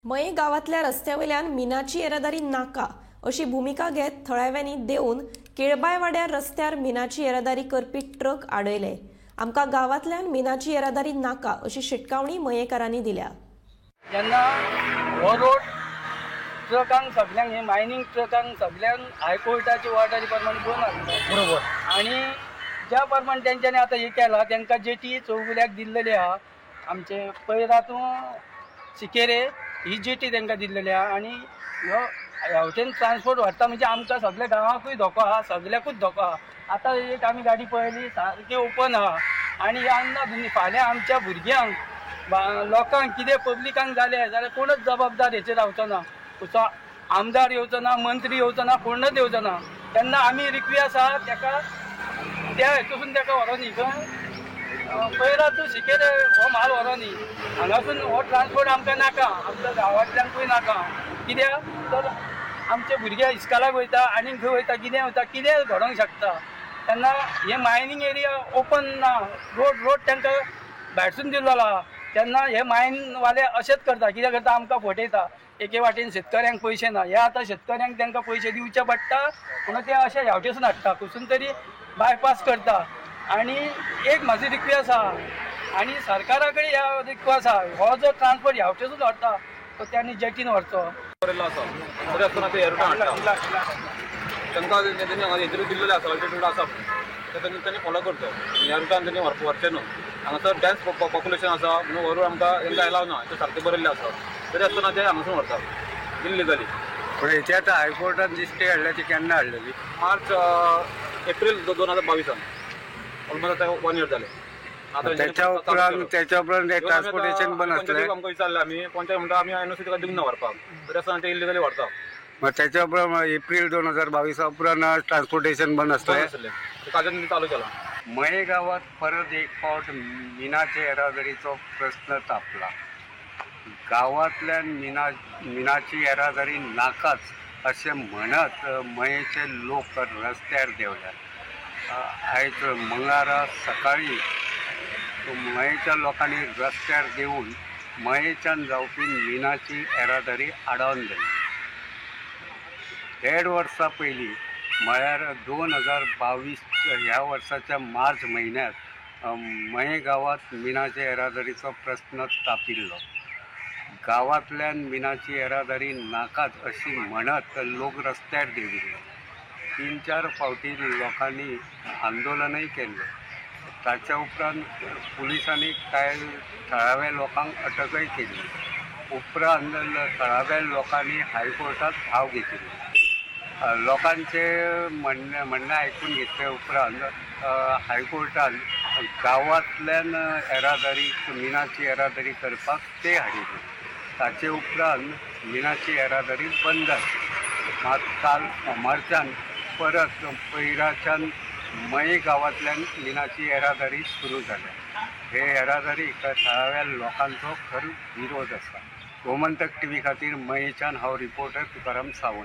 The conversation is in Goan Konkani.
मये गांवांतल्या रस्त्या वयल्यान मिनाची येरादारी नाका अशी भुमिका घेत थळाव्यांनी देंवून केळबाय वाड्यार रस्त्यार मिनाची येरादारी करपी ट्रक आडयले. आमकां गांवांतल्यान मिनाची येरादारी नाका अशी शिटकावणी मयेकारांनी दिल्या. जेन्ना हो रोड ट्रकांक सगल्यांक, हे मायनींग ट्रकांक सगल्यांक हायकोर्टाच्या ऑर्डरी प्रमाणे बंद आसलो. बरोबर. आनी ज्या प्रमाणे तेंच्यांनी आतां हें केलां, तांकां जेटी चौगुल्याक दिल्लेली आहा, आमचे पैरातूं सिकेरे ही जेटी तांकां दिल्लेली आहा. आनी ह्यो ह्या वटेन ट्रान्सपोर्ट व्हरता म्हणजे आमकां सगल्या गांवांकूय धोको आहा, सगल्याकूच धोको आहा. आतां एक आमी गाडी पळयली सारकी ओपन आहा आनी ह्या अन्ना फाल्यां आमच्या भुरग्यांक, लोकांक कितें पब्लिकांक जालें जाल्यार कोणच जबाबदार हेचेर रावचो ना. खंयचो आमदार येवचो ना, मंत्री येवचो ना, कोणच येवचो ना. तेन्ना आमी रिक्वेस्ट आहा तेका त्या हेतून तेका व्हरोन न्ही खंय पैरातूं सिकेरे हो म्हाल व्हरोन न्ही. हांगासून हो ट्रान्सपोर्ट आमकां नाका, आमच्या गांवांतल्यांकूय नाका. कित्याक तर आमचे भुरगे इस्कालाक वयता आनी खंय वयता, कितें वयता, कितें घडोवंक शकता. तेन्ना हे मायनींग एरिया ओपन ना, रोड तांकां भायरसून दिल्लो आहा. तेन्ना हे मायनवाले अशेंच करता, कितें करता, आमकां फटयता. एके वाटेन शेतकऱ्यांक पयशे ना, हे आतां शेतकऱ्यांक तांकां पयशे दिवचे पडटा म्हणून ते अशे ह्या वटेसून हाडटा, खंयसून तरी बायपास करता. आनी एक म्हाजी रिक्वेस्ट आहा आनी सरकारा कडेन ह्या रिक्वेस्ट आहा, हो जो ट्रान्सपोर्ट ह्या वटेसून व्हरता तो त्यांनी जेटीन व्हरचो. बरयल्लो आसा तरी आसतना ते ह्या रुटान हाडटा. तांकां तेणी हांगा हेजेर दिल्लेले आसा, अल्टिट्यूड आसा ते तांणी फॉलो करचो. ह्या रुटान तेणी व्हरचें न्हू. हांगासर डेन्स पॉप्युलेशन आसा म्हणून हो रोड आमकां तांकां एलाव ना, ते सारकें बरयल्लें आसा तरी आसतना ते हांगासून व्हरता इल्लिगली. पूण हेची आतां हायकोर्टान जी स्टे हाडल्या ती केन्ना हाडलेली? मार्च एप्रील 2022 ऑलमोस्ट आतां 1 इयर जालें. आतां त्याच्या उपरांत ट्रान्सपोर्टेशन बंद आसलें. आमकां विचारलें आमी, पंचायत म्हणटा आमी एनओसी ताका दिवंक ना व्हरपाक, तरी आसतना ते इल्लिगली व्हरता. मग त्याच्या उपरांत एप्रील 2022 उपरांत ट्रान्सपोर्टेशन बंद आसलें, काजन चालू केला. मये गांवांत परत एक फावट मिनाचे येरादारीचो प्रस्न तापला. गांवांतल्यान मिनाची येरादारी नाकाच अशें म्हणत मयेचे लोक रस्त्यार देंवल्यात. आयज मंगळारा सकाळी मयेच्या लोकांनी रस्त्यार देंवून मयेच्यान जावपी मिनाची येरादारी आडावन धरली. 1.5 वर्सां पयलीं म्हळ्यार 2022 ह्या वर्साच्या मार्च म्हयन्यांत मये गांवांत मिनाचे येरादारीचो प्रस्न तापिल्लो. गांवांतल्यान मिनाची येरादारी नाकाच अशी म्हणत लोक रस्त्यार देंविल्ले. 3-4 फावटी लोकांनी आंदोलनय केल्लें. ताच्या उपरांत पुलिसांनी कांय थळाव्या लोकांक अटकय केल्ली. उपरांत थळाव्या लोकांनी हायकोर्टांत धांव घेतिल्ली. लोकांचे म्हणणें आयकून घेतले उपरांत हायकोर्टान गांवांतल्यान येरादारी मिनाची येरादारी करपाक स्टे हाडिल्ली. ताचे उपरांत मिनाची येरादारी बंद आसली. मात काल सोमारच्यान परत पैराच्यान मये गांवांतल्यान मिनाची येरादारी सुरू जाल्या. हे येरादारीक थळाव्या लोकांचो खर विरोध आसा. गोमंतक टीव्ही खातीर मयेच्यान हांव रिपोर्टर तुकाराम सावंत.